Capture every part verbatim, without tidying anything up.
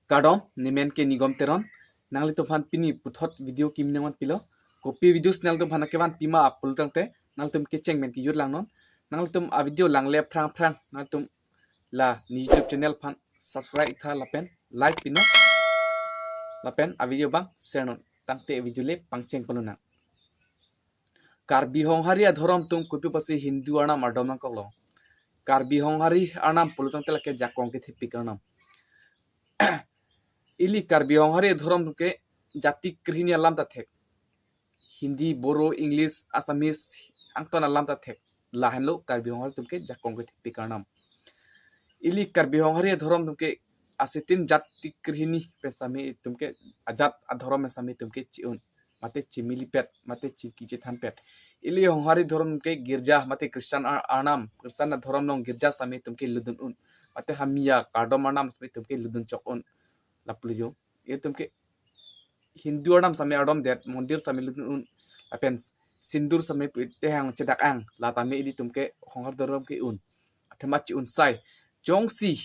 Kardom, nemen ke Nigom Teron. Nanglitumphan pini puthot video kimi nangvanpilo. Kopi videos nanglitumphan kevanpi ma pulo tangte, nanglitum kecheng pen kejut langnon. Nanglitum a video langle aphrang aphrang nanglitum la ne YouTube channel aphan subscribe tha lapen like pinon. Lapen a video abang share non. Tangte video le pangcheng ponlonang. Karbi Honghari adhorom atum kopi pusi Hindu arnam ardom nangkoklo. Karbi Honghari arnam pulo tangte lake jakong kethepik arnam. Ili Karbi Honghari adhorom atum ke jati krehini alam ta thek. Hindi, Boro, English, Assamese angton alam ta thek. Lahenlo Karbi Honghari atum ke jakong kethepik arnam. Ili Karbi Honghari adhorom atum ke asitin jati krehini pen sitame itum ke ajat adhorom pen sitame itum ke chi-un. Mate chimilipet, mate chingki chethanpet. Ili Honghari adhorom atum ke girja, mate Christian ar-, arnam, Christian adhorom along girja sitame itum ke lutdun un. Mate hamiya kardom arnam sitame itum ke lutdun chok un. Lapulo jo. Itum ke Hindu arnam sitame ardomdet, mondir sitame lutdun un. Lapen sindur sitame pu tehang chedak-ang, la tame ilitum ke Honghari adhorom ke un. Athema chi-un sai. Jongsi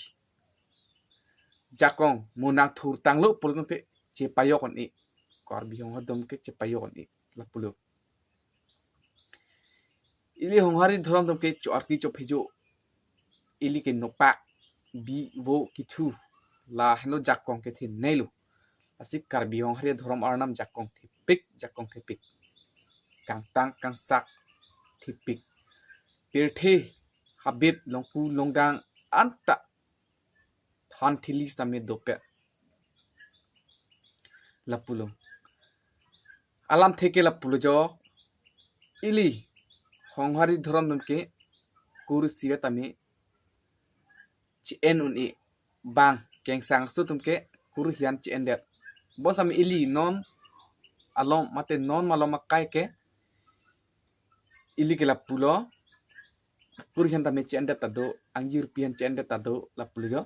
jakong mo nangthurtanglo pulo tangte chepajok un-e. Karbi Honghari adhorom ke chepajok un-e. Lapulo. Ili Honghari adhorom atum ke cho-arki chophejo. Ili ke nopak, bi, vo, kithu. Lahenlo jakong kethenei lo. Lasi Karbi Honghari adhorom arnam jakong thepik, jakong thepik. Kangtang kangsak thepik. Pirthe, habit, longku longdang anta than thili sitame dopet. Lapulo. Alamthe ke lapulo jo. Ili Honghari adhorom atum ke kur isivet tame chi-en un-e, bang kengsang aso atum ke kur hian chi-endet. Bonsitame ili non alom mate non malom akai ke ili ke lapulo. Kur hian tame chi-endet ta do, angjirpi hian chi-endet ta do, lapulo jo.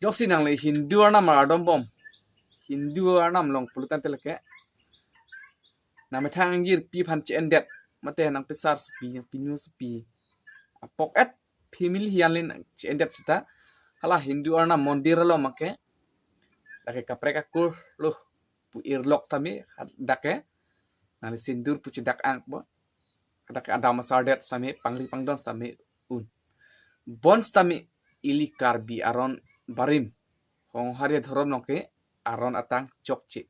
Jongsi nangle Hindu arnam ardombom, Hindu arnam along pulo tangte lake nangmethang angjirpi aphan chi-endet, mate nangpesar supi, nangpinu supi, apok-et family hian le nang chi-endet seta, hala Hindu arnam mondir along make lake kaprek akur lo pu irlok sitame, hadak ke nangli sindur pu chedak-ang po, hadak ke adam asardet sitame, pangri pangdon sitame un. Bonsitame ili Karbi aron barim, Honghari adhorom along ke aron atang chokche.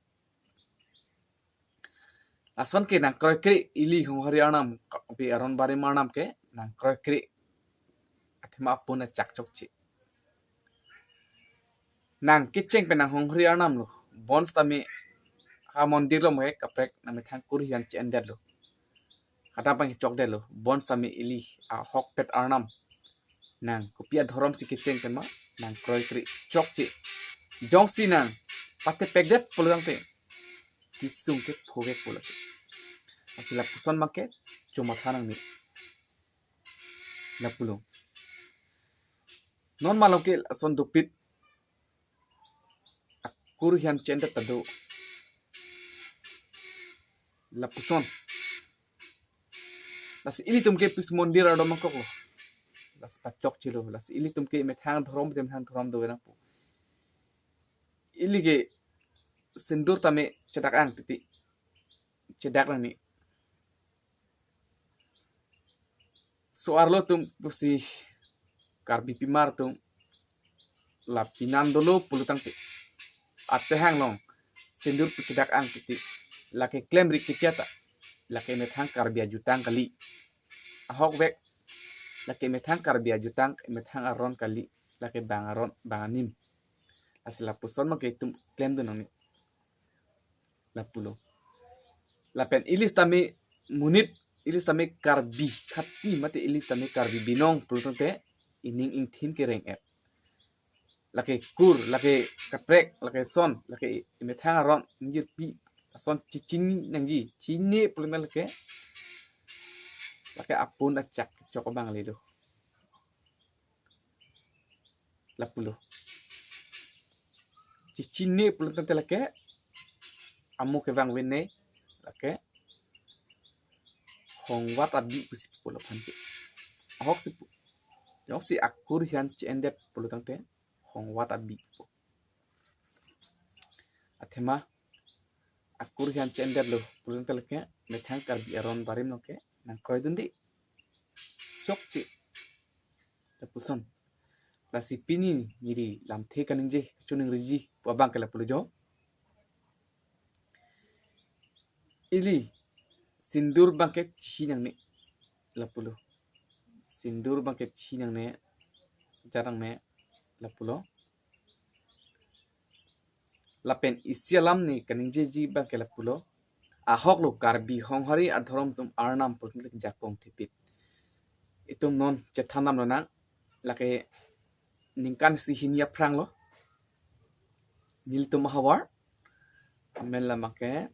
Lason ke nangkroikre, ili Honghari arnam, Karbi aron barim arnam ke nangkroikre. Athema apun achak chokche. Nangkecheng pen nang Honghari arnam lo. Bonsitame ha mondir along ke kaprek nangmethang kur hian chi-endet lo. Hadak abang chokdet lo. Bonsitame ili ahokpet arnam, nang kopi adhorom si kecheng pen ma, nangkroikre chokche. Jongsi nang patepekdet pulo tangte kesung ke phovek pulo. Lasi lapuson make chomatha nangne. Lapulo. Non malom ke lason dopik, akur hian chi-endet ta do. Lapuson. Lasi ilitum ke pis mondir ardom nangkoklo. Lasi pachokchelo. Lasi ilitum ke methang dhorom, methang dhorom do nangpo. Ili ke sindur tame chedak-ang titi. Chedak nangne. So-arlo atum pusi Karbi pimar atum la pinan dolo pulo tangte, atehang along sindur pu chedak-ang titi, lake klemri kecheta, lake methang Karbi ajutang kali. Ahokvek, lake methang Karbi ajutang, methang aron kali, lake bang aron, bang anim. Lasi lapuson make itum klemdun nangne. Lapulo. Lapen ili sitame monit, ili sitame Karbi khati mate ili sitame Karbi binong pulo tangte ining ingthin kereng-et. Lake kur, lake kaprek, lake son, lake methang aron, ingjirpi, son chechini nangji, chini pulo tangte lake, lake apun achak chok abang le do. Lapulo. Chechini pulo tangte lake amo kevang vene lake hongvat abi pusi pulo aphan ke. Ahok si pu. Jongsi akur hian chi-endet pulo tangte Ongwat abi pu. Athema akur hian chendet lo pulote lake methang Karbi aron barim lo ke nangkroidunde. Chokche. Lapuson. Lasi pini neli lamthe kaningje, chuning riji pu abang ke lapulo jo. Ili sindur bangke chihi nangne lapulo. Sindur bangke chihi nangne, jarang ne lapulo. Lapen isi alam ne kaningjeji bangke lapulo. Ahok lo Karbi Honghari adhorom atum Arnam pulote lake jakong thepit. Itum non chethan damlonang, lake ningkan isi hini aphrang lo. Nelitum ahavar. Amen lama ke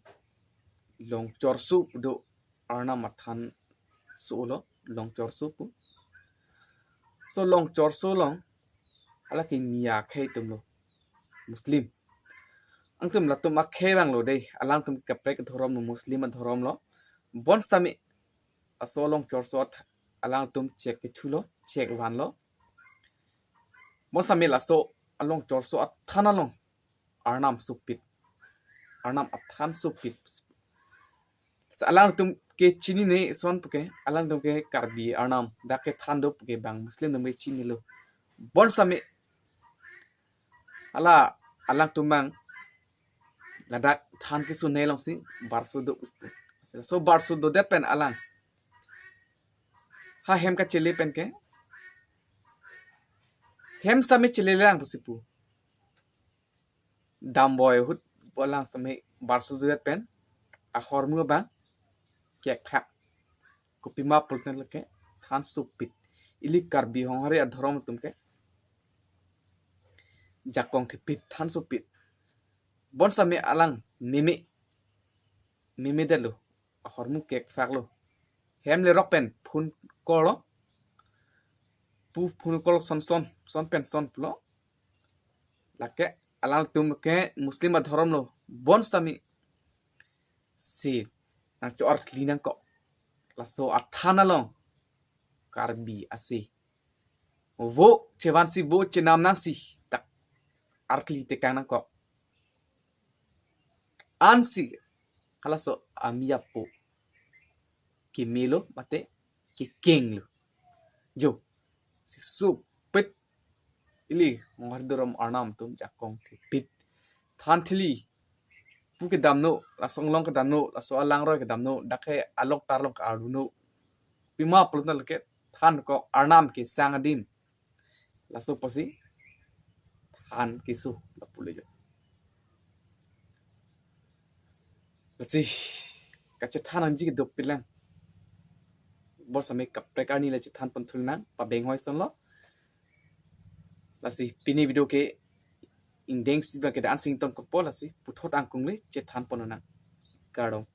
Longchorso pu do, Arnam athanso lo, Longchorso pu. So Longchorso along hala ke mi akhei atum lo, Muslim. Angtum latum akhei abang lo dei, alangtum kaprek adhorom lo, Muslim adhorom lo. Bonsitame laso Longchorso at-, alangtum chek kethu lo, chek van lo. Bonsitame laso Longchorso athan along Arnam sopit. Arnam athan sopit. Sa alangtum ke chinine son puke, alangtum ke Karbi Arnam dak kethan do puke bang Muslim atum ke chinilo. Bonsitame hala alangtum abang ladak than keso ne alongsi barso do. So barso dodet pen alang ha hem kachele pen ke, hem sitame chelelelang pusi pu. Damboi ahut alang sitame barso dodet pen ahormu abang kekthak. Kopima pulote lake than sopit. Ili Karbi Honghari adhorom atum ke jakong thepit, than sopit. Bonsitame alang meme, meme detlo, ahormu kekthak lo. Hem lerok pen phone call lo. Pu phone call son son, son pen son pulo. Lake alangtum ke Muslim adhorom lo. Bonsitame si nangcho-artli nangkok. Laso athan along Karbi ase. Vo chevansi vo chenam nangsi dak artli tekang nangkok. Ansi halaso ami apo kemelo mate kekenglo. Jo, si sopit ili Honghari adhorom Arnam atum jakong thepit. Than thili pu kedamno, laso anglong kedamno, laso alangroi kedamno, dak ke along tarlong ke-arduno. Pima pulote lake than ko Arnam kesang adim. Laso pusi than keso lapulo jo. Lasi kachethan nangji kedopiklang. Bonsitame kaprek arni le chethan pon thulnang, pabeng hoi son lo. Lasi pini video ke ingdeng si bang ke da-an sing tong kopo, lasi puthot angkung le chethan ponnang. Kardom.